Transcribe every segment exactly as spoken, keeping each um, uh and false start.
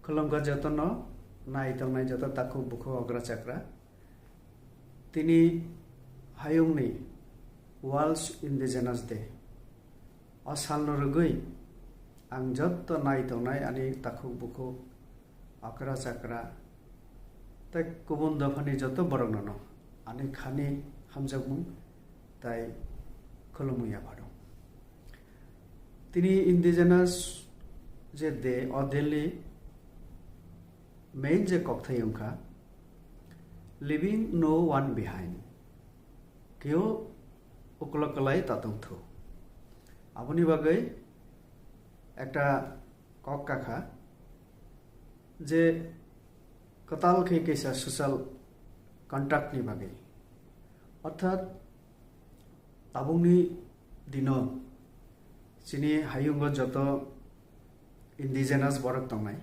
Khulumkha jotono, nai tongnai joto takhuk bukhuk okra chakra. Tini hayungni World Indigenous Day. O salno rwgwi ang joto nai tongnai ani takhuk bukhuk, okra chakra tei kubun dophani joto borokno ani khani hamjakmung tei khulumung yapharo. Tini Indigenous je day, o day ni main je kokthai wngkha, "Leaving no one behind." Keo ukolok kwlai ta tongthu. Aboni bagwi ekta kok kakha je kwtal khe kaisa social contract ni bagwi. Orthat tabukni dino chini hayungo joto indigenous borok tongnai,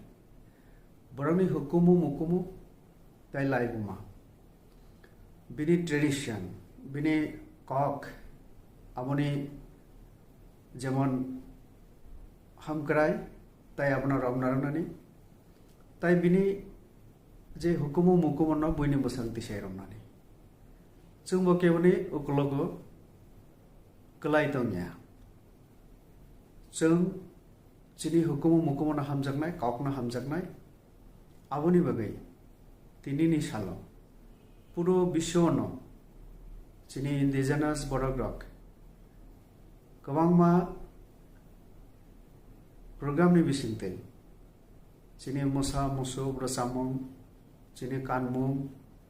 borokni hukumu mukumu tei laibuma, bini tradition, bini kok, aboni jemon hamkrai tei abono romna rwnani, tei bini je hukumu mukumu no buini bwsang tisai romnani. Chwngbo keboni ukulogo kwlai tongya. Chwng chini hukumu mukumu no hamjaknai, kok no hamjaknai. Aboni bagwi tinini salo puro biswano chini indigenous borok rok kwbangma program ni bisingtwi chini mosa musuk rwchapmung, chini kanmung,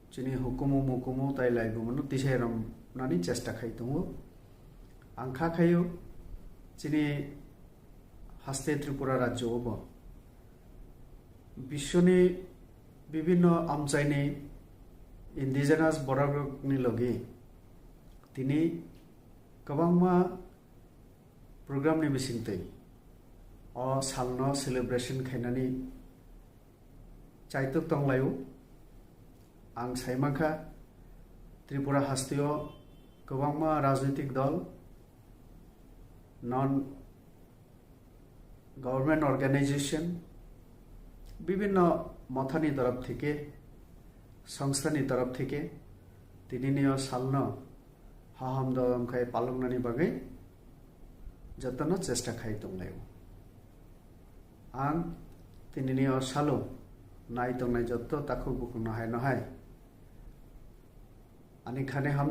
chini hukumu mukumu tei laibumano tisai romnani chesta khai tongo. Ang kha khaio chini haste Tripura rajyo bo biswni bibinno amchaini indigenous borok rokni logi tini kwbangma program ni bisingtwi o salno celebration khainani chaitok tonglaio. Ang saimankha Tripura hasteo kwbangma rajnitik dol, non government organization, bibinno mothani torop theke, songstha ni torop theke tinini o salno haham daham khai paloknani bagwi jotono chesta khai tonglaio. Ang tinini o salo nai tongnai joto takhuk bukhuk no hai no hai ani khani ham